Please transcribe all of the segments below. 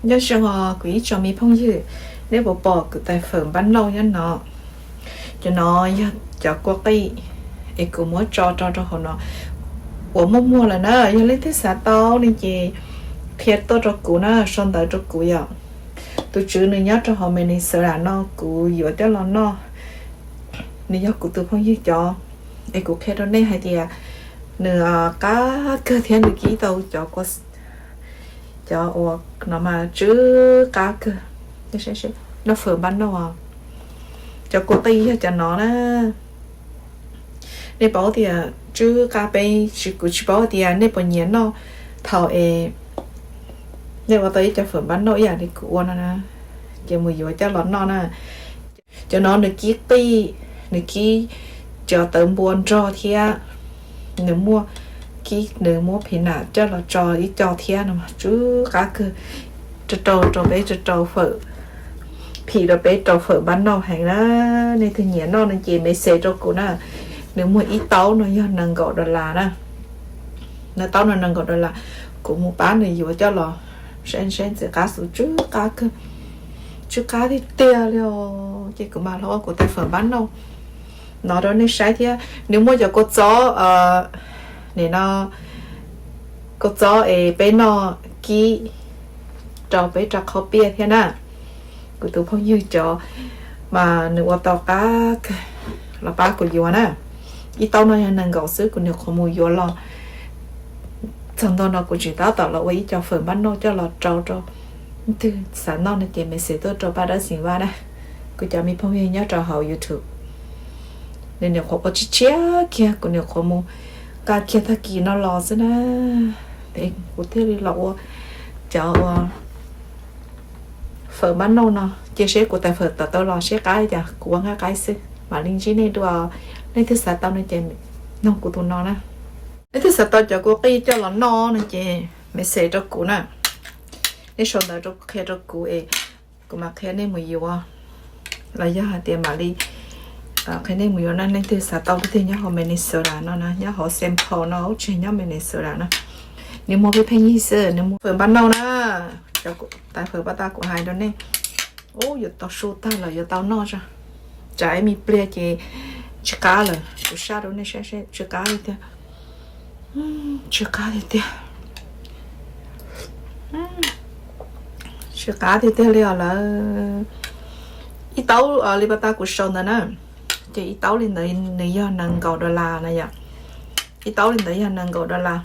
Nyob zoo os kuv ib tsoom me phooj ywg, nej puas pom kuv tais fawm npab nauj nyob no? Cov no yog cov kua qij es kuv muab tso rau rau hauv no uas muaj muag lawm na. Yog leej twg xav tau ne ces qhia tuaj rau kuv na, sau ntawv rau kuv yom. Tus tswv nws nyob rau hauv Minnesota no, kuv yuav coj los noj. Nws yog kuv tus phooj ywg cov, es kuv qhia rau nej hais tias nws qab kawg thiab nws kib tau cov kua, cov uas no mas tsw qab kawg. Noj fawm npab nauj, cov kua qij yog cov no na. Nej paub tias tsw qab, peb tsis, kuv tsis paub tias nej puas nyiam noj. Thaum es nej ua tau ib co fawm npab nauj ib yam li kuv ua no na, ces mus yuav coj los noj na. Cov no nws kib qij, nws kib cov tawv npua nrog thiab nws muaj kib, nws muab phim nam coj los tso ib co thiab no mas tsw qab kawg. Rau rau rau peb rau rau fawm, phim rau peb rau fawm npab nauj heev na. Nej twg nyiam noj no ces message rau kuv na. Nws muag ib taub no yog nees nkaum dollar na. Nws taub no nees nkaum dollar, kuv mus pab nws yuav coj los. Saib saib ntxim qab xwb, tsw qab kawg, tsw qab tiag tiag li os. Ces kuv mam los ua kuv tais fawm npab nauj no rau nej saib thiab. Nws muaj cov kua txob, nim no kua txob es peb noj kib rau peb rau qhaub piaj thiab na. Kuv tus phooj ywg cov mas nws ua tau qab kawg, los pab kuv yuav na. Ib taub no yog nees nkaum xwb, kuv nyuam qhuav mus yuav los. Txog ntua no kuv tseem tab tom los ua ib co fawm npab nauj coj los rau rau. Twg xav noj no ces message tuaj rau pab dawb xeem vaj na, kuv cov me phooj ywg nyob rau hauv YouTube. Nws nyuam qhuav ua tshiab tshiab kiag, kuv nyuam qhuav mus nqa kiag tag kis no los xwb na, kuv thiaj li los ua cov ua fawm npab nauj no. Cia seb kuv tais fawm tom tau los seb qab li cas, kuv ua nqaij qaib xwb mam li ntsib nej dua. Leej twg xav tau no ces noog kuv tus no na. Leej twg xav tau cov kua qij coj los noj no ces message rau kuv na. Nej sau ntawv rau qhia rau kuv es kuv mam qhia nej mus yuav. Los yog hais tias mam li qhia nej mus yuav na. Leej twg xav tau, leej twg nyob hauv Minnesota no na, nyob hauv Saint Paul no, ub tsis nyob Minnesota na. Nws muag pheej pheej yig xwb, nws muag fawm npab nauj na. Cov tais fawm npab tag kuv hais rau nej, ub yuav tau su tag lawm yuav tau noj tso. Tsam ib me pliag ces tsw qab lawm, kuv saj rau nej saib, tsw qab li tiag. Tsw qab tiag tiag. Tsw qab tiag tiag li os lawm. Ib taub li pas tas kuv sau ntawd na, ces ib taub li ntawd nws yog nees nkaum dollar na yom. Ib taub li ntawd yog nees nkaum dollar.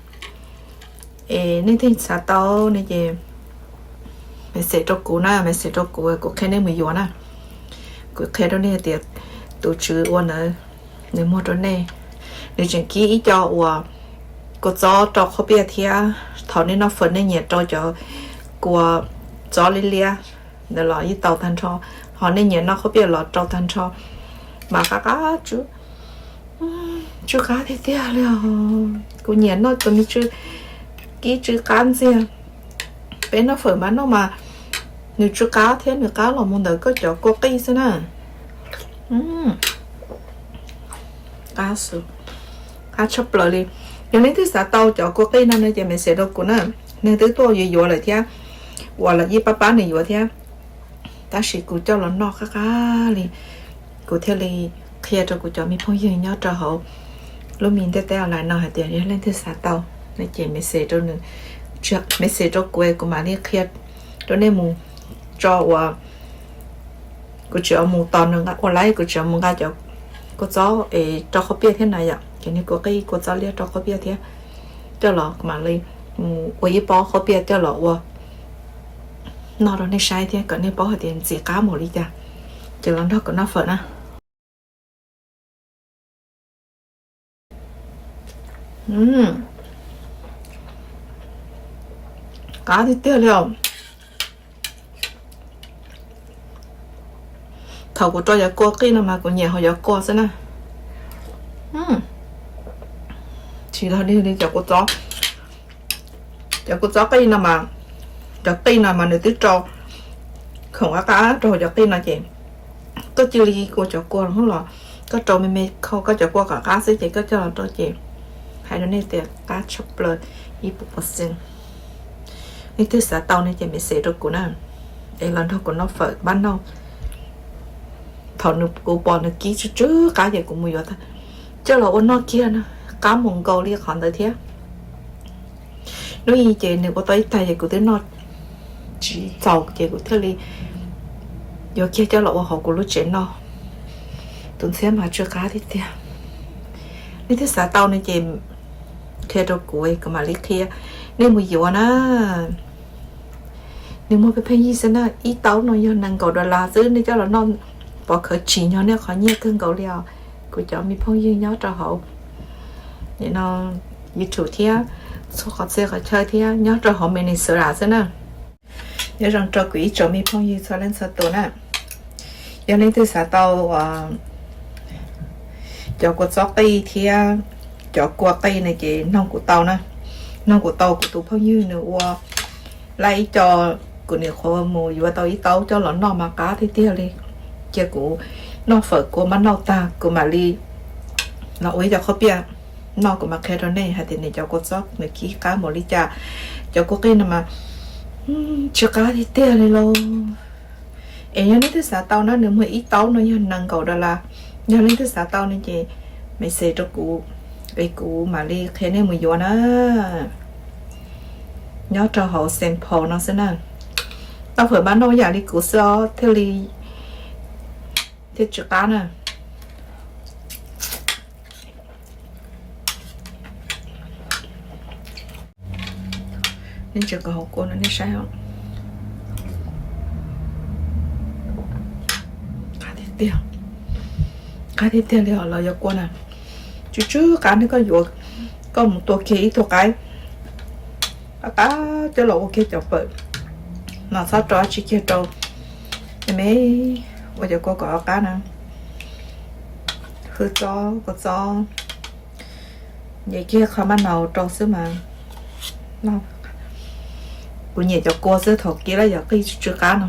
Es nej twg xav tau ne ces message rau kuv na, message rau kuv, kuv qhia nej mus yuav na. Kuv qhia rau nej hais tias tus tswv ua ntawd nws muag rau nej, nws tseem kib ib co uas kua txob rau qhaub piaj thiab. Thaum nej noj fawm nej nyiam rau cov kua txob liab liab ntawd los yeej tau tag nrho, ho nej nyiam noj qhaub piaj los rau tag nrho. Mas qab qab tsw, tsw qab tiag tiag li os. Kuv nyiam noj tus me tsw, kib tsw qab ntxiag. Peb noj fawm mas noj mas nws tsw qab thiab nws qab los mus ntawm koj cov kua qij xwb na. Qab xwb, qab tshaj plaws li. Yog leej twg xav tau cov kua qij no no ces message rau kuv na. Nws twb tuaj yuav yuav lawm thiab, uas los yeej pab pab nws yuav thiab. Tab sis kuv coj los noj qab qab li, kuv thiaj li qhia rau kuv cov me phooj ywg nyob rau hauv lub me ntiaj teb online no hais tias yog leej twg xav tau no ces message rau nws, message rau kuv, kuv mam li qhia rau nej mus tso uas kuv tseem mus tos nws ua laib, kuv tseem mus nqa cov kua txob es rau qhaub piaj thiab na yom, ces nws kua qij kua txob liab rau qhaub piaj thiab, coj los mam li mus ua ib pob qhaub piaj coj los ua noj rau nej saib thiab kom nej paub hais tias ntxim qab npaum li cas. Ces los nrog kuv noj fawm na. Qab tiag tiag li os. Thaum kuv rau cov kua qij no mas kuv nyiam hauv cov kua xwb na. Tsis tau dig li cov kua txob. Cov kua txob qij no mas, cov qij no mas nws twb rau khoom qab qab rau hauv cov qij no ces koj cia li ua cov kua los, koj rau me me khau koj cov kua kom qab xwb ces koj coj los rau ces hais rau nej tias qab tshaj plaws ib puas percent. Leej twg xav tau no ces message rau kuv na, es los nrog kuv noj fawm pab noj. Thaum nws, kuv pom nws kib tsw tsw qab ces kuv mus yuav coj los ua noj kiag na, qab mus nkaus li qhov ntawd thiab. Hnub i ces nws ua tau ib tag ces kuv twb noj tsis txaus ces kuv thiaj li yuav kiag coj los ua hauv kuv lub tsev noj. Tus ntxhiab mas tsw qab tiag tiag. Leej twg xav tau no ces qhia rau kuv, kuv mam li qhia nej mus yuav na. Nws muag pheej pheej yig xwb na, ib taub no yog nees nkaum dollar xwb, nej coj los noj pov khawv tsim nyog nej qhov nyiaj kawg nkaus li os. Kuv cov me phooj ywg nyob rau hauv no YouTube thiab txhua qhov txhia qhov chaw thiab nyob rau hauv Minnesota xwb na. Nyob zoo rau kuv ib tsoom me phooj ywg txhua leej txhua tus na. Yog leej twg xav tau cov kua txob qij thiab cov kua qij no ces noog kuv tau na. Noog kuv tau, kuv tus phooj ywg nws ua laj ib co, kuv nim qhuav mus yuav tau ib taub coj los noj mas qab tiag tiag li. Cia kuv noj fawm kua mab noj tag kuv mam li los ua ib co qhob piaj noj, kuv mam qhia rau nej hais tias nws cov kua txob nws kib qab npaum li cas. Cov kua qij no mas tsw qab tiag tiag li lauj. Es yog leej twg xav tau na, nws muag ib taub no yog nees nkaum dollar. Yog leej twg xav tau no ces message rau kuv, es kuv mam li qhia nej mus yuav na. Nyob rau hauv Saint Paul no xwb na. Noj fawm mab noj yam li kuv xwb os thiaj li thiaj tsw qab na. Nej tseem kom hauv kua no nej saib os. Qab tiag tiag, qab tiag tiag li os los yog kua na. Tsw tsw qab ne, koj yuav, koj mus tua kiag ib tug qaib qab qab coj los ua kiag cov fawm no, txhob rau dab tsi kiag rau. Me ua cov kua kom qab na, hwj txob kua txob, nyiam kiag qhov mab nau rau xwb mas. Kuv nyiam cov kua xwb, thaum kib lawm yog qij tsw tsw qab no.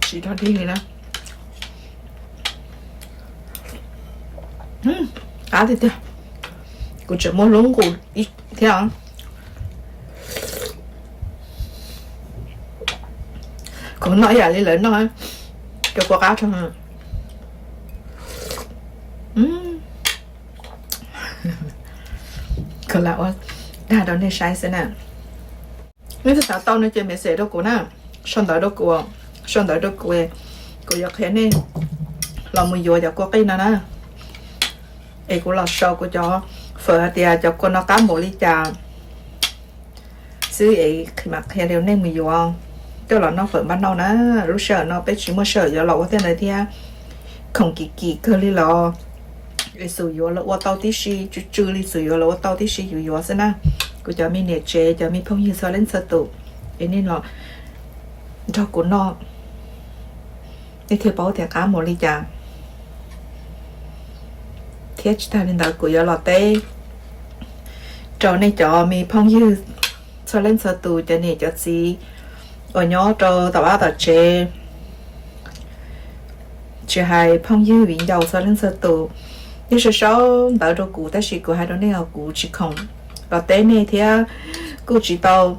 Tsis dog dig li na. Qab tiag tiag. Kuv tseem muaj lub nqus thiab. Kuv noj ib yam li lawv noj, cov kua qab rau. Kuv lam ua dag rau nej saib xwb na. Leej twg xav tau no ces message rau kuv na, sau ntawv rau kuv, sau ntawv rau kuv, kuv yuav qhia nej los mus yuav cov kua qij no na. Es kuv los sau kuv cov fawm hais tias cov kua no qab npaum li cas xwb es mam qhia rau nej mus yuav coj los noj fawm mab noj na. Lub sij hawm no peb tsis muaj sij hawm yuav los ua tej ntawd thiab, khoom kim kim kawg li los. Es xum yuav los ua tau tib si, tsw tsw li xum yuav los ua tau tib si, yus yuav xwb na. Kuv cov me niam tsev, cov me phooj ywg txhua leej txhua tus, es nej los nrog kuv noj, nej thiaj paub tias qab npaum li cas. Thiab tsis tag li ntawd kuv yuav los teb rau nej cov me phooj ywg txhua leej txhua tus, cov niam cov txiv uas nyob rau tom vaj tom tsev, tsis hais phooj ywg viv ncaus txhua leej txhua tus. Nej sau sau ntawv rau kuv tab sis kuv hais rau nej os, kuv tsis khoom los teb nej thiab kuj tsis tau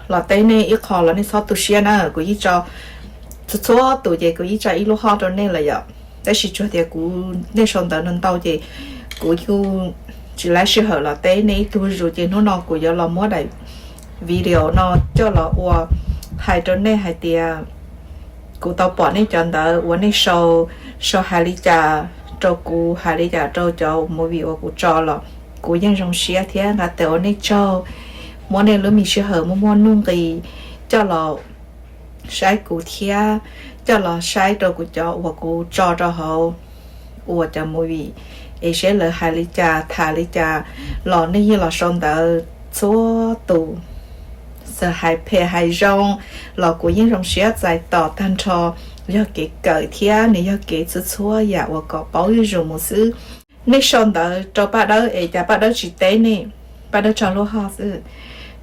los teb nej ib qho los nej txhob tu siab na. Kuv yeej tso txhua txhua tus ces kuv yeej tso ib lub hoj rau nej lawm yom. Tab sis tsuas tias kuv, nej sau ntawv no ntau ces kuv kuj tsis laib sij hawm los teb nej ib tug zus, ces hnub no kuv yuav los muab daim video no coj los ua hais rau nej hais tias kuv tau pom nej cov ntawv uas nej sau, sau hais li cas rau kuv, hais li cas rau cov movie uas kuv tso los kuv yeej zoo siab thiab nqa tes ua nej tsaug. Muab nej lub me sij hawm muaj muaj nuj nqis coj los saib kuv thiab coj los saib rau kuv cov uas kuv tso rau hauv uas cov movie, es seb lawv hais li cas tham li cas los nej yeej los sau ntawv txhua tus. Txawm hais phem hais zoo los kuv yeej zoo siab txais tos tag nrho. Yog kev kawm thiab nws yog kev txhua txhua yam uas kom paub zuj zus mus xwb. Nej sau ntawv rau Paj Dawb es cas Paj Dawb tsis teb nej, Paj Dawb tso lub hoj xwb.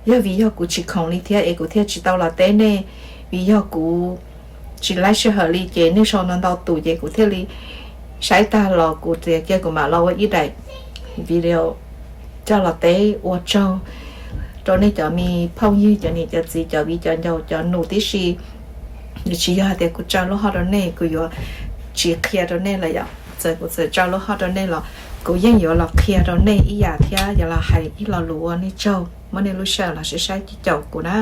Yog vim yog kuv tsis khoom li thiab es kuv thiaj tsis tau los teb nej. Vim yog kuv tsis laib sij hawm li ces nej sau ntau ntau tus ces kuv thiaj li saib tag los kuv tias cia kuv mam los ua ib daim video coj los teb ua tsaug rau nej cov me phooj ywg, cov niam cov txiv, cov viv cov ncaus, cov nus tib si. Nws tsis yog hais tias kuv tsa lub hoj rau nej, kuv yuav tsis qhia rau nej lawm yom. Txawm kuv txawm tsa lub hoj rau nej los kuv yeej yuav los qhia rau nej ib yam thiab yuav los hais ib lo lus ua nej tsaug, muab nej lub sij hawm los saib saib caum kuv na.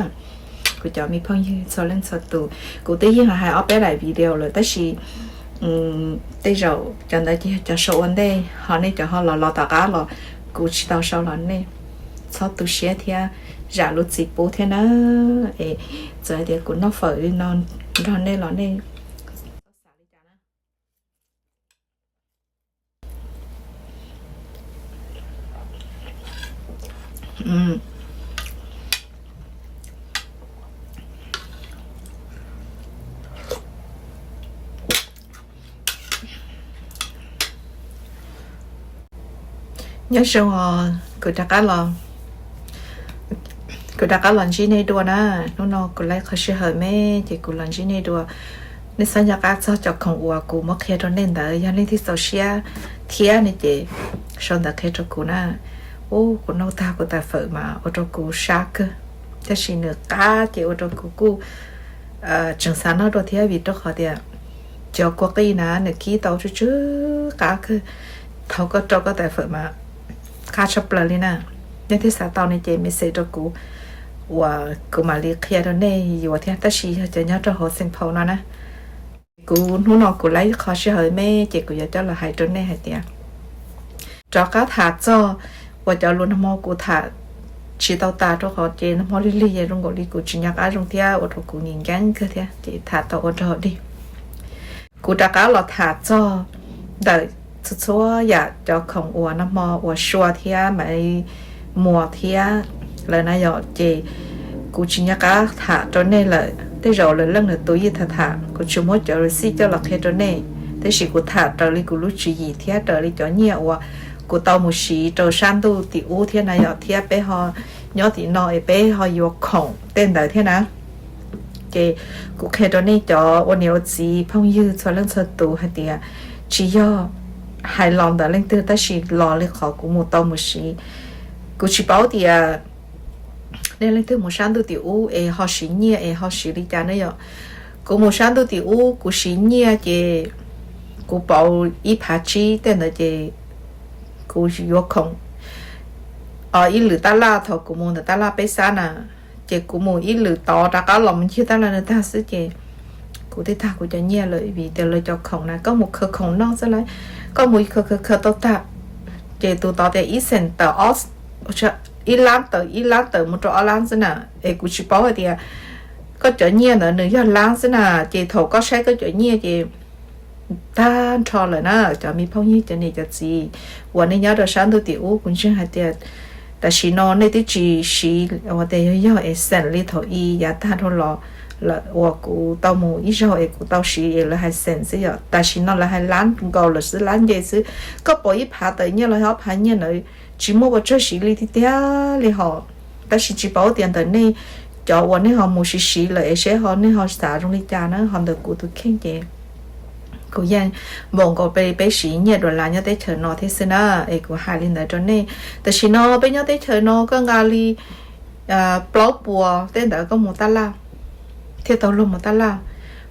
Kuv cov me phooj ywg txhua leej txhua tus, kuv twb yeej los hais ob peb daim video lawm tab sis tej zaum cov ntawd ces yog cov sau ua ntej, ho nej cov ho los los tom qab los kuv tsis tau sau los nej txhob tu siab thiab zam lub txim pub thiab na. Es txawm hais tias kuv noj fawm li no nrog nej los nej Nyob zoo os, kuv rov qab los, kuv rov qab los ntsib nej dua na. Hnub no kuv laib qhov sij hawm me ces kuv los ntsib nej dua. Nej txhob nco qab txog cov khoom uas kuv muab qhia rau nej ntawd, yog leej twg txaus siab thiab ne ces sau ntawv qhia rau kuv na. Ub, kuv noj tag kuv tais fawm mas ua rau kuv sab kawg, tab sis nws qab ces ua rau kuv kuj tseem xav noj dua thiab vim rau qhov tias cov kua qij na nws kib tau tsw tsw qab kawg. Thaum koj rau koj tais fawm mas qab tshaj plaws li na. Nej thiaj xav tau ne ces message rau kuv uas kuv mam li qhia rau nej yuav thiab, tab sis yog cov nyob rau hauv Saint Paul no na. Kuv hnub no kuv laib qhov sij hawm me ces kuv yuav coj los hais rau nej hais tias rov qab tham txog uas cov lus nag hmo kuv tham tsis tau tas rau qhov ces nag hmo lig lig zoo nkaus li kuv tsis nco qab zoo thiab ua rau kuv nkees nkees kawg thiab ces tham tau ua rau dig. Kuv rov qab los tham txog ntawm txhua txhua yam cov khoom uas nag hmo uas Sua thiab Maiv Muas thiab lawv na yom, ces kuv tsis nco qab tham rau nej lawm. Tej zaum lawv leej lawv tus yeej tham tham, kuv tsis muab cov receipt coj los qhia rau nej, tab sis kuv tham raws li kuv lub tswv yim thiab raws li cov nyiaj uas kuv tau mus siv rau sab ntuj tim ub thiab na yom, thiab peb ho nyob tim no es peb ho yuav khoom tej ntawd thiab na. Ces kuv qhia rau nej cov ua niam ua txiv phooj ywg txhua leej txhua tus hais tias tsis yog hais los ntawm leej twg tab sis los li qhov kuv mus tau mus siv. Kuv tsis paub tias nej leej twg mus sab ntuj tim ub es ho siv nyiaj es ho siv li cas ne yom. Kuv mus sab ntuj tim ub kuv siv nyiaj ces kuv pauv ib phav tsib tej ntawd ces kuv yuav khoom ib lwm tab laj thaum kuv mus ntawm tab laj peb xab na, ces kuv mus ib lwm tod rov qab los mus ncig tab laj no tag xwb ces kuv twb tag kuv cov nyiaj lawm vim tias lawv cov khoom na koj mus khaws khoom noj xwb lauj, koj mus khaws khaws khaws tau tag ces tus tod tias ib xees tawm ib lab tawm ib lab tawm mus rau ob lab xwb na. Es kuv tsis paub hais tias koj cov nyiaj ntawd nws yog lab xwb na, ces thaum koj saib koj cov nyiaj ces tag nrho lawm na. Cov me phooj ywg cov niam cov txiv uas nej nyob rau sab ntuj tim ub, kuv ntseeg hais tias tam sim no nej twb tsis siv uas tias yog yog es xeem li thaum i yav tag dhau los lawm uas kuv tau mus ib zaug es kuv tau siv es lawv hais xeem xwb yom. Tam sim no lawv hais lab nkaus lawm xwb, lab nce xwb. Koj pauv ib phav tawm nyiaj los ob phav nyiaj ntawd tsis muaj ua tsawg siv li tiag tiag li hos. Tab sis tsis paub tias ntawm nej cov uas nej ho mus siv siv lawm es seb ho nej ho xav zoo li cas na, ho ntawm kuv tus kheej ces kuv yeej npaum nkaus peb siv nyiaj dollar nyob teb chaws no thiab xwb na. Es kuv hais li ntawd rau nej, tam sim no peb nyob teb chaws no koj nqa li plaub puas tej ntawd koj mus taj laj thiaj tau luag mus taj laj,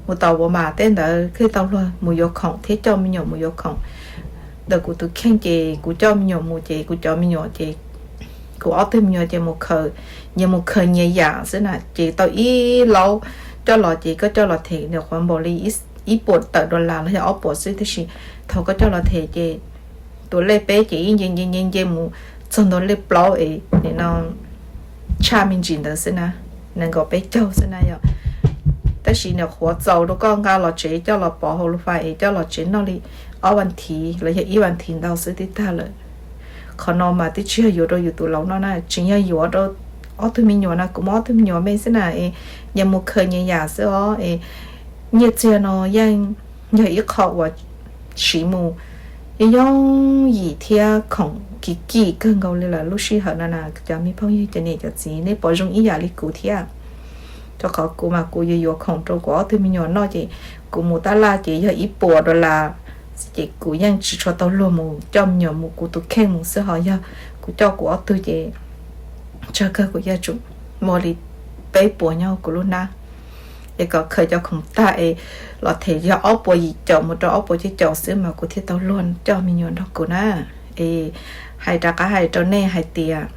mus tau ua mas tej ntawd thiaj tau luag mus yuav khoom thiab coj me nyuam mus yuav khoom. Ntawm kuv tus kheej ces kuv coj me nyuam mus ces kuv cov me nyuam ces kuv ob tug me nyuam ces mus khaws, nyias mus khaws nyias yam xwb na, ces tau ib laub coj los ces koj coj los them nws qhuav npaum li ib puas tawm dollar los yog ob puas xwb, tab sis thaum koj coj los them ces tus lej peb ces ib nce nce nce nce mus txog ntua lej plaub es nim no tshaj me ntsis ntawd xwb na, nees nkaum peb caug xwb na yom. Tab sis nws qhuav txaus rau koj nqa los tsev coj los pov hauv lus fais es coj los tsev noj li ob vas thiv los yog ib vas thiv ntau xwb twb tag lawm. Qhov no mas twb tsis yog yuav rau yus tus laus noj na, tseem yog yuav rau ob tug me nyuam na, kuv muaj ob tug me nyuam me xwb na es nyias mus khaws nyias yam xwb os. Es nyiaj txiag no yeej yog ib qho uas siv mus yooj yooj yim thiab khoom kim kim kawg nkaus li lawm lub sij hawm no na. Cov me phooj ywg cov niam cov txiv nej puas zoo ib yam li kuv thiab? Rau qhov kuv mas kuv yuav yuav khoom rau kuv ob tug me nyuam noj ces kuv mus tab laj ces yog ib puas dollar, ces kuv yeej tsis tshua tau luag mus coj me nyuam mus, kuv tus kheej mus xwb. Ho yog kuv coj kuv ob tug ces tsawg kawg kuv yuav tsum muaj li peb puas nyob kuv lub hnab. Es kom khaws cov khoom tag es los them yog ob puas yim caum mus rau ob puas cuaj caum xwb mas kuv thiaj tau luag coj me nyuam nrog kuv na. Es hais rov qab hais rau nej hais tias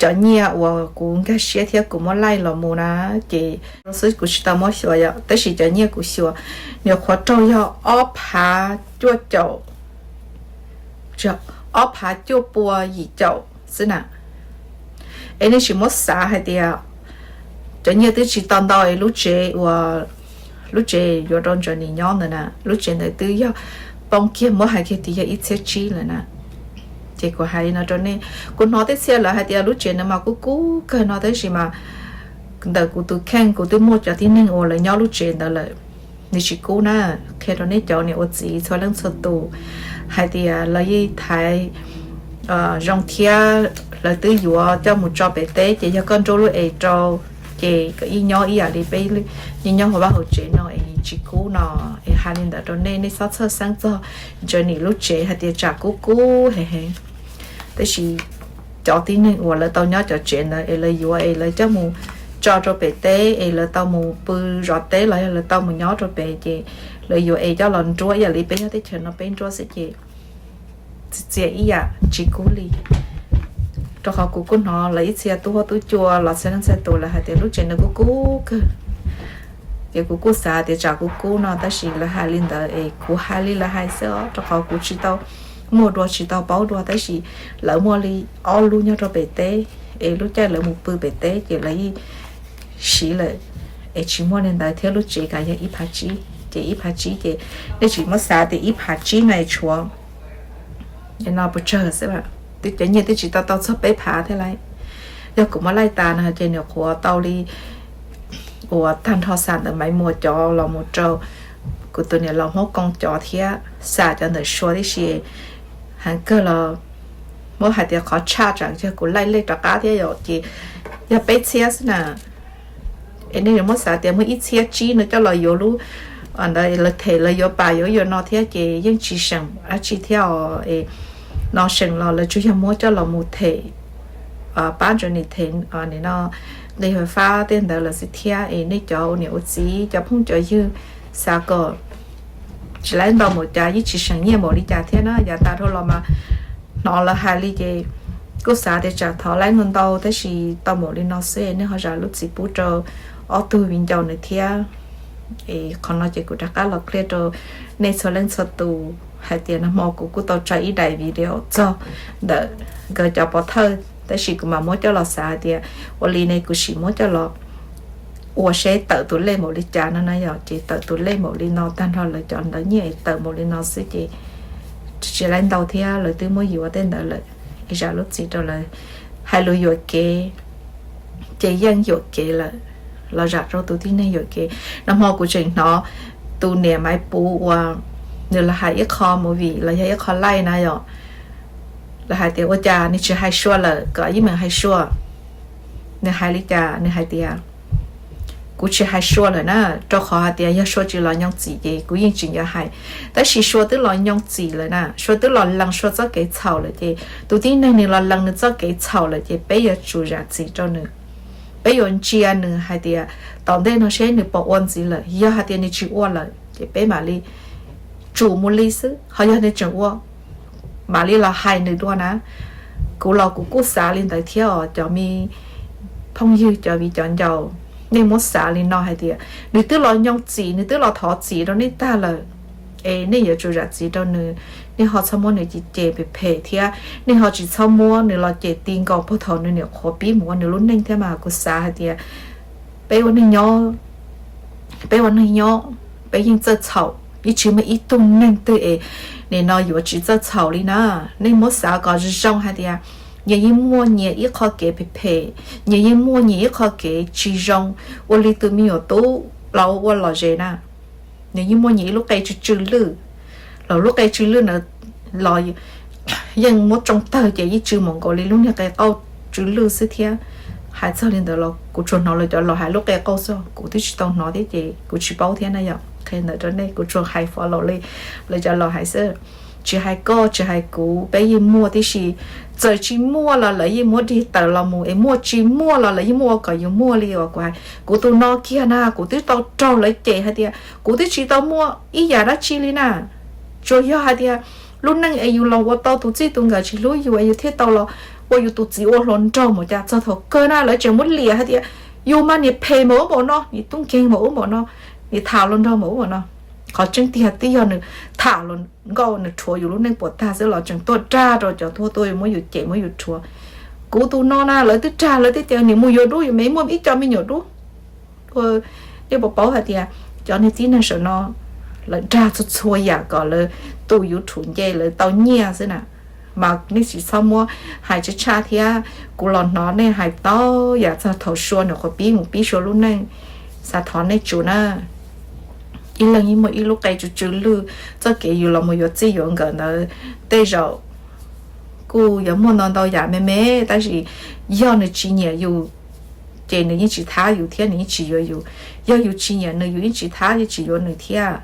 cov nyiaj uas kuv nkag siab thiab kuv muab laij los mus na, ces xwb kuv tsis tau muab xyuas yom, tab sis cov nyiaj kuv xyuas nws qhuav raug yog ob phav cuaj caum, ob phav cuaj pua yim caum xwb na. Es nej tsis muab xav hais tias cov nyiaj twb tsis tau ntau es lub tsev uas, lub tsev yuav rau Johnny nyob ntawd na, lub tsev ntawd twb yog poob kiag muab hais kiag tias yog ib txhiab tsib lawm na. Ces kuv hais li no rau nej, kuv hnov tej txhia lawv hais tias lub tsev ntawd mas kub kub kawg no tab sis mas ntawm kuv tus kheej kuv twb muaj cov tib neeg uas lawv nyob lub tsev ntawd lawm, nws tsis kub na. Qhia rau nej cov niam ua txiv txhua leej txhua tus hais tias lawv yeej thaiv zoo thiab lawv twb yuav coj mus tso pem teb ces yog koj nruab lub es rau ces kom ib nyob ib yam li peb nyob hauv vaj hauv tsev no es tsis kub no. Es hais li ntawd rau nej, nej txhob txhawj xeeb txog Johnny lub tsev hais tias tsam kub kub heev heev. Tab sis cov tib neeg uas lawv tau nyob cov tsev ntawd es lawv yuav es lawv coj mus tso rau pem teb es lawv tau mus pw zov teb los yog lawv tau mus nyob rau pem ces lawv yuav es coj los nruab ib yam li peb nyob teb chaws no peb nruab xwb ces txias txias ib yam tsis kub li. Rau qhov kuv kuj hnov lawv ib txhia tub huab tub cua los txhia leej txhia tus lawv hais tias lub tsev ntawd kub kub kawg. Ces kuv kuj xav tias tsam kub kub no tab sis lawv hais li ntawd es kuv hais li lawv hais xwb os, rau qhov kuv tsis tau muaj dua tsis tau paub dua tab sis lawv muaj li ob lub nyob rau pem teb es lub caij lawv mus pw pem teb ces lawv yeej siv lawm es tsis muaj li ntawd thiab lub tsev kav yog ib phav tsib ces ib phav tsib ces nej tsis muab xav tias ib phav tsib no es tshuav no puas tsawg xwb, twb cov nyiaj twb tsis tau tau txog peb phav thiab lauj. Yog kuv muab laij tas no ces nws qhuav tau li uas tag nrho xa ntawm Maiv Muas cov los mus rau kuv tus niam laus Hmoob Koob cov thiab xa cov ntawm Sua tib si heev kawg los muab hais tias qhov tshaj tsam yog kuv laij lej rov qab thiab yom ces yog peb txhiab xwb na. Es nej yuav muab xav tias muaj ib txhiab tsib no coj los yuav lub ntawd lawv them lawv yuav pas yuav yuav no thiab ces yeej tsis seem dab tsi thiab os. Es no seem los lawv tsuas yog muab coj los mus them pab Johnny them no nqi fais fab tej ntawd lawm xwb thiab. Es nej cov ua niam ua txiv cov phooj cov ywg xav kom tsis laib ntau npaum cas yeej tsis seem nyiaj npaum li cas thiab na. Yav tas dhau los mas hnov lawv hais li ces kuj xav tias tsam thov laib ntau ntau tab sis tau npaum li no xwb es nej ho zam lub txim pub rau ob tug viv ncaus nws thiab. Es qhov no ces kuv rov qab los qhia rau nej txhua leej txhua tus hais tias nag hmo kuv kuj tau tso ib daim video txog ntawm nkawd cov pov thawj tab sis kuv mam muab coj los xav hais tias ua li ne kuv sim muab coj los ua seb tawm tus lej npaum li cas no na yom. Ces tawm tus lej npaum li no tag nrho lawv cov ntawv nyiaj es tawm npaum li no xwb ces tsis laib ntau thiab lawv twb muab yuav tej ntawd lawm es zam lub txim rau lawv. Hais lus yuam kev ces yeej yuam kev lawm, los zam rau tus tib neeg yuam kev. Nag hmo kuv tseem hnov tus niam Maiv Puv uas nws los hais ib qho movie los yog ib qho live na yom, lawv hais tias ua cas nws tsis hais Sua lawm kom ib meem hais Sua. Nws hais li cas? Nws hais tias kuv tsis hais Sua lawm na, rau qhov hais tias yog Sua tsis los nyoog txim ces kuv yeej tsis nco hais. Tab sis Sua twb los nyoog txim lawm na, Sua twb los lees Sua txoj kev txhaum lawm ces tus tib neeg nws los lees nws txoj kev txhaum lawm ces peb yuav tsum zam txim rau nws. Peb yuav ntsia nws hais tias tom ntej no seb nws puas ua ntxiv lawm, yog hais tias nws tsis ua lawm ces peb mam li tsum mus li xwb, ho yog nws tseem ua mam li los hais nws dua na. Kuv los kuv kuj xav li ntawd thiab os cov me phooj ywg cov viv cov ncaus, nej muab xav li no hais tias nws twb los nyoog txim nws twb los thov txim rau nej tag lawm es nej yuav tsum zam txim rau nws. Nej ho txhob muab nws cem cem phem phem thiab nej ho tsis txhob muab nws los cem ti nkaus puag thaum nws nyuam qhuav pib mus ua nws lub neej thiab mas kuv xav hais tias peb ua neeg nyob, peb ua neeg nyob peb yeej txawj txhaum, yeej tsis muaj ib tug neeg twg es nim no yuav tsis txawj txhaum li na. Nej muab xav kom zoo zoo hais tias nyias yeej muaj nyias ib qho kev phem phem, nyias yeej muaj nyias ib qho kev tsis zoo. Ua li tus me nyuam tub los ua lom zem na, nws yeej muaj nyias ib lub qe tsw tsw lwj, los lub qe tsw lwj na los yeej muab tsoo tawg ces yeej tsw mus nkaus li lub niag qe qauj tsw lwj xwb thiab. Hais txog li ntawd los kuv tsuas hnov lawv cov laus hais lub qe qauj xwb, kuv twb tsis tau hnov thiab ces kuv tsis paub thiab na yom. Qhia ntawd rau nej, kuv tsuas hais fo laus li lawv cov laus hais xwb. Tsis hais koj tsis hais kuv, peb yeej muaj tib si. Txawm tsis muaj los lawv yeej muab dig tawm los mus, es muaj tsis muaj los lawv yeej muaj ua kom yus muaj li uas kuv hais. Kuv tus no kiag na kuv twb tau raug lawv cem hais tias kuv twb tsis tau muaj ib yam dab tsi li na. Tsuas yog hais tias lub neej es yus los ua tau tus txij tus nkawm tsis hlub yus es yus thiaj tau los ua yus tus txiv ua hluas nraug mus cas txog thaum kawg na lawv tseem muab liam hais tias yus mas niam phem mus ub npaum no, niam tub nkeeg mus ub npaum no, niam tham hluas nraug mus ub npaum no. Qhov tseeb tiag twb yog nws tham hluas nkauj nws rhuav yus lub neej puas tag xwb los tseem tuaj dag rau cov tuag tuaj muab yus cem muab yus rhuav. Kuv tus no na lawv twb dag lawv twb tias niam mus yuav dub, yus me muaj ib co me nyuam dub. Nej puas paub hais tias cov niag tib neeg saum no lawv dag txhua txhua yam kom lawv tus YouTube nce lawv tau nyiaj xwb na. Mas nej tsis txhob muab hais tshaj tshaj thiab, kuv los hnov nej hais tau yam txog thaum Sua nws qhuav pib mus pib Sua lub neej, xav thov nej tsum na. Ib leeg yeej muaj ib lub qe tsw tsw lwj, txoj kev yus los mus yuav txij yuav nkawm ntawd tej zaum kuj yuav muaj ntau ntau yam me me, tab sis yog nws tsis nyiam yus ces nws yeej tsis thab yus thiab nws yeej tsis yuav yus. Yog yus tsis nyiam nws yus yeej tsis thab yeej tsis yuav nws thiab.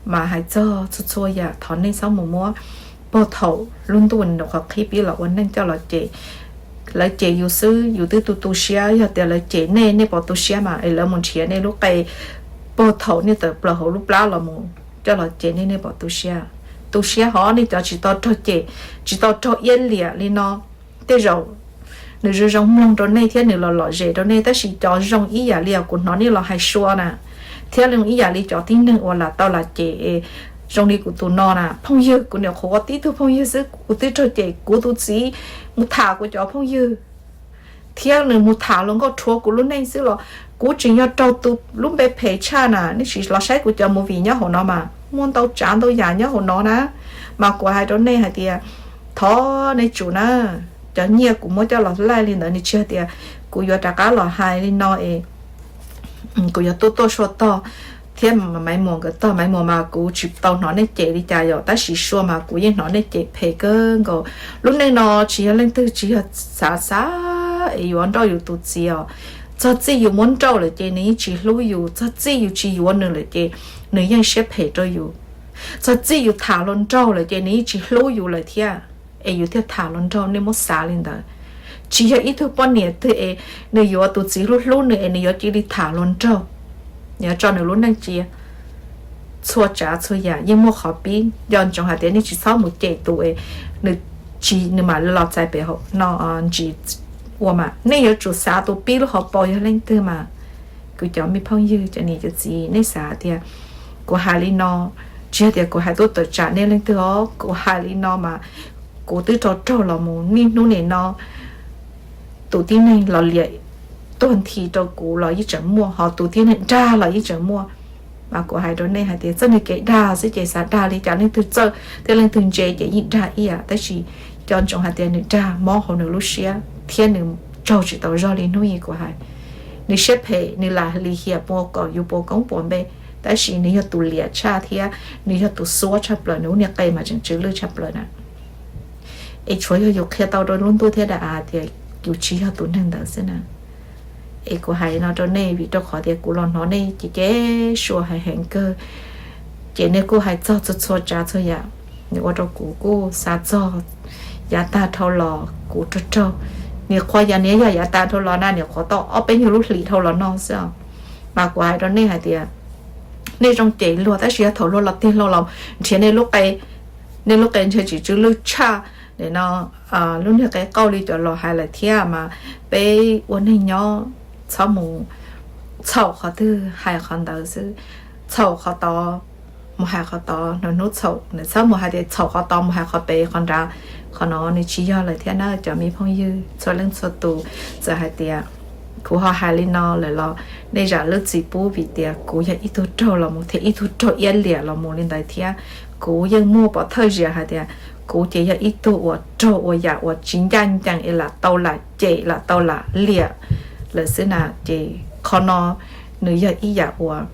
Mas hais txog txhua txhua yam thov nej txhob mus muab puag thaum lub ntuj nws qhuav qhib pib los ua neej coj los cem. Lawv cem yus xwb yus twb tu tu siab, yog tias lawv cem nej nej puas tu siab mas es lawv mus nrhiav nej lub qe puag thaum nej tawm plaws hauv lub plab los mus coj los cem nej nej puas tu siab? Tu siab hov, nej cov tsis tau raug cem, tsis tau raug iab liam li no, tej zaum nws zoo zoo mloog rau nej thiab nws los lom zem rau nej, tab sis cov zoo ib yam li kuv hnov nej los hais Sua na, thiab zoo ib yam li cov tib neeg uas lam tau lam cem, zoo li kuv tus no na, phooj ywg, kuv nyuam qhuav ua tib tug phooj ywg xwb kuv twb raug cem, kuv tus txiv mus tham kuv cov phooj ywg thiab nws mus tham hluas nkauj rhuav kuv lub neej xwb los kuv tseem yog raug tus lub npe phem tshaj na. Nej sim los saib kuv cov movie nyob hauv no mas muaj ntau tsav ntau yam nyob hauv no na. Mas kuv hais rau nej hais tias thov nej tsum na, cov nyiaj kuv muab coj los laij li ntawd nws tsis hais tias kuv yuav rov qab los hais li no es kuv yuav tuaj tuaj Sua tog thiab Maiv Muas nkawd tog. Maiv Muas mas kuv tsis tau hnov nej cem li cas yom, tab sis Sua mas kuv yeej hnov nej cem phem kawg nkaus. Lub neej no tsis yog leej twg tsis yog xav xav es yuav nrauj yus tus txiv os. Txog txij yus muab nrauj lawm ces nws yeej tsis hlub yus, txog txij yus tsis yuav nws lawm ces nws yeej siab phem rau yus. Txog txij yus tham hluas nraug lawm ces nws yeej tsis hlub yus lawm thiab es yus thiaj tham hluas nraug. Nej muab xav li ntawd, tsis yog ib tug poj niam twg es nws yuav tus txiv hlub hlub nws es nws yuav cia li tham hluas nraug, nws yuav tso nws lub neej cia. Txhua tsav txhua yam yeej muaj qhov pib, nco ntsoov hais tias nej tsis txhob mus cem tus es nws tsis, nws mam los txais pem no ntsis ua mas. Nej yuav tsum xav tus pib lub hauv paus yog leej twg mas. Kuv cov me phooj ywg, cov niam cov txiv, nej xav hais tias kuv hais li no tsis yog tias kuv hais tuaj tawm tsam nej leej twg os. Kuv hais li no mas kuv twb rau raug los mus niaj hnub nim no tus tib neeg los liam tuag nthi rau kuv los yeej tseem muaj, ho tus tib neeg dag los yeej tseem muaj. Mas kuv hais rau nej hais tias txoj niag kev dag xwb ces xav dag li cas leej twg txawj thiab leej twg ntse ces yeej dag ib yam, tab sis nco ntsoov hais tias nws dag mob hauv nws lub siab thiab nws tsaug tsis tau zog li hnub ib kuv hais. Nws siab phem, nws lam lim hiam puas kom yus puas koob puas npe, tab sis nws yog tus liam tshaj thiab nws yog tus xuab tshaj plaws, nws lub niag qe mas tseem tsw lwj tshaj plaws na. Es tshuav yog yus qhia tau rau lub ntuj thiab daim av tias yus tsis yog tus neeg ntawd xwb na. Es kuv hais no rau nej vim rau qhov tias kuv los hnov nej ces ces Sua hais heev kawg, ces nej kuj hais txog txhua txhua tsav txhua yam, nws ua rau kuv kuj xav txog yav tag dhau los kuv raug raug. Nim qhuav yog, nws yog yav tag dhau los na, nim qhuav tau ob peb nyuag lub hlis dhau los no xwb. Mas kuv hais rau nej hais tias nej zoo cem luag tab sis yog thaum luag los tig hlo los nrhiav nej lub qe, nej lub qe ntshe tsis tsw lwj tshaj no, lub niag qe qauj li cov laus hais lawm thiab mas peb ua neeg nyob txhob mus, txhaum qhov twg hais qhov ntawd xwb, txhaum qhov tod mus hais qhov tod, hnub hnub txhaum, nws txhob mus hais tias txhaum qhov tod mus hais qhov pem qhov nrad. Qhov no nws tsis yog lawm thiab na cov me phooj ywg txhua leej txhua tus. Txawm hais tias kuv ho hais li no lawm los nej zam lub txim pub vim tias kuv yog ib tug raug los mus thiab ib tug raug iab liam los mus li ntawd thiab. Kuv yeej muaj pov thawj zias hais tias kuv ces yog ib tug uas raug ua yam uas tsis ncaj ncees es lam tau lam cem lam tau lam liam lawm xwb na. Ces qhov no nws yog ib yam uas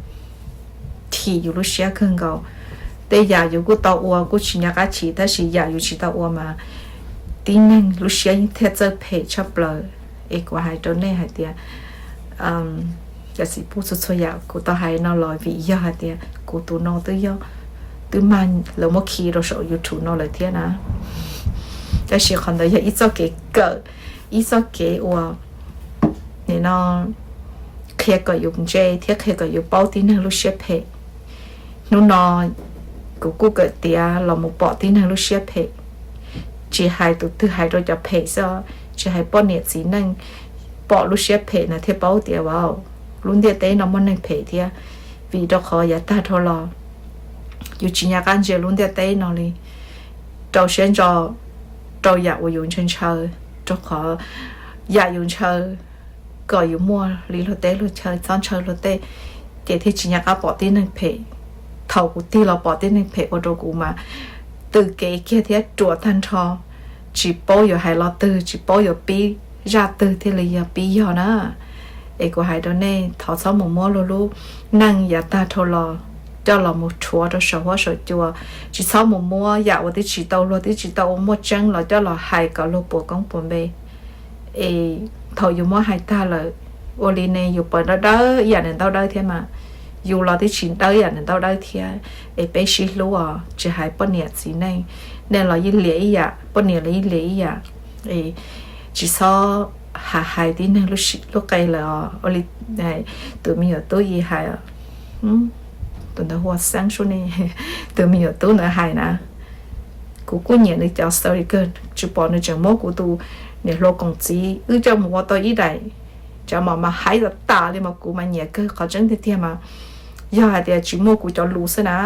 chim yus lub siab kawg nkaus. Tej yam yus kuj tau ua kuj tsis nco qab chim, tab sis yam yus tsis tau ua mas tib neeg lub siab yeej thiaj txawj phem tshaj plaws. Es kuv hais rau nej hais tias, cov txiv pub, txhua txhua yam kuv tau hais no los vim yog hais tias kuv tus no twb yog, twb mag lawv muab khi rau saum YouTube no lawm thiab na. Tab sis qhov ntawd yog ib txoj kev kawm, ib txoj kev uas, nim no, qhia kom yus ntse thiab qhia kom yus paub tib neeg lub siab phem. Hnub no kuv kuj kawm tiav los mus pom tib neeg lub siab phem. Tsis hais tus twg, hais rau cov phem xwb, tsis hais poj niam txiv neej, pom lub siab phem na thiaj paub tias, vau, lub ntiaj teb no muaj neeg phem thiab. Vim rau qhov yav tag dhau los yus tsis nco qab ntsia lub ntiaj teb no li, rau siab ntso rau yam uas yus ntshaw ntshaw, rau qhov yam yus ntshaw kom yus muaj li luag teb luag chaw, txhob ntshaw luag tej, ces thiaj tsis nco qab pom tib neeg phem. Thaum kuv tig los pom tib neeg phem ua rau kuv mas tws kev kiag thiab ruam tag nrho, tsis paub yuav hais lo twg, tsis paub yuav pib zaj twg thiaj li yog pib yog na. Es kuv hais rau nej, thov txhob mus muab luag lub neej yav tag dhau los coj los mus rhuav rau saum huab saum cua. Tsis txhob mus muab yam uas twb tsis tau luag, twb tsis tau ua muaj tseeb los coj los hais kom luag puas koob puas npe. Es thaum yus muab hais tag lawm, ua li ne yus pom dawb dawb ib yam nws ntaub dawb thiab mas, yus los twb tsis dawb ib yam nws ntaub dawb thiab. Es peb sib hlub os, tsis hais poj niam txiv neej, nej los yeej liam ib yam, poj niam los yeej liam ib yam. Es tsis txhob ha hais tib neeg lub qe lawm os. Ua li tus me nyuam tub yim hais, tus ntawd hu ua Xeeb sub ne, tus me nyuam tub ntawd hais na, kuv kuj nyiam nws cov story kawg, tsis pom nws tseem muab kuv tus niam hluas koom txiv wb coj mus ua tau ib daim cov mos mas hais tas tas li mas kuv mas nyiam kawg. Qhov tseeb tiag tiag mas yog hais tias tsis muaj kuv cov lus xwb na,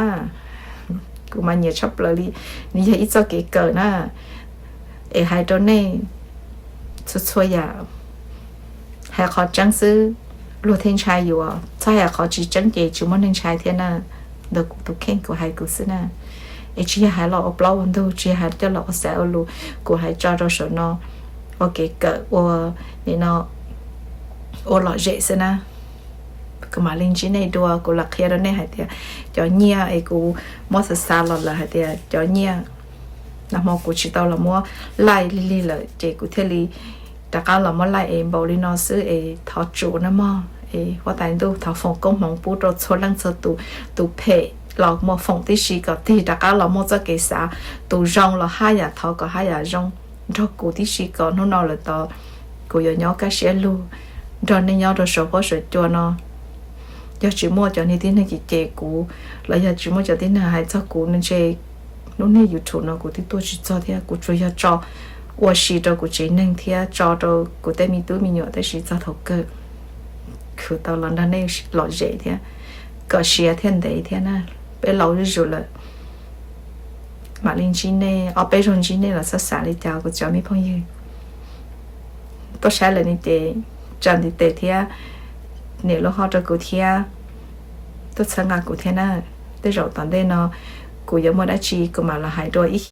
kuv mas nyiam tshaj plaws li. Nws yog ib txoj kev kawm na, es hais rau nej, txhua txhua yam hais qhov tseeb xwb luag thiaj ntshai yus, txhob hais qhov tsis tseeb ces tsis muaj neeg ntshai thiab na. Ntawm kuv tus kheej kuv hais kuv xwb na. Es tsis yog hais los ua plaub ua ntug, tsis yog hais coj los ua xaiv ua lus, kuv hais tso rau saum no ua kev kawm, ua, nim no, ua lom zem xwb na. Kuv mam li ntsib nej dua, kuv lam qhia rau nej hais tias cov nyiaj es kuv muab xav xav los lawm hais tias cov nyiaj, nag hmo kuv tsis tau los muab laij li lig lawm ces kuv thiaj li rov qab los muab laij es npaum li no xwb es thov tsum na mog. Es huab tais ntuj thov foom koob hmoov pub rau txhua leej txhua tus, tus phem los muaj foom tib si kom tig rov qab los muaj txoj kev xav, tus zoo los haj yam thov kom haj yam zoo nrog kuv tib si kom hnub no lawm tod kuv yuav nyob kaj siab lug nrog nej nyob rau saum huab saum cua no. Yog tsis muaj cov niag tib neeg cem cem kuv los yog tsis muaj cov tib neeg hais txog kuv no ntshe lub niag YouTube no kuv twb tuaj tsis txog thiab. Kuv tsuas yog tso ua si rau kuv tsev neeg thiab tso rau kuv tej me tub me nyuam, tab sis txog thaum kawg khwv tau los nrog nej lom zem thiab, kom siav thiaj ntev thiab na. Peb laus zuj zus lawm, mam li ntsib nej, ob peb zaug ntsib nej los xav xav li cas kuv cov me phooj ywg. Tuaj saib lawm ne ces tsa ntiv tes thiab nias lub hot rau kuv thiab, tuaj txhawb nqa kuv thiab na. Tej zaum tom ntej no kuv yuav muaj dab tsi kuv mam los hais dua ib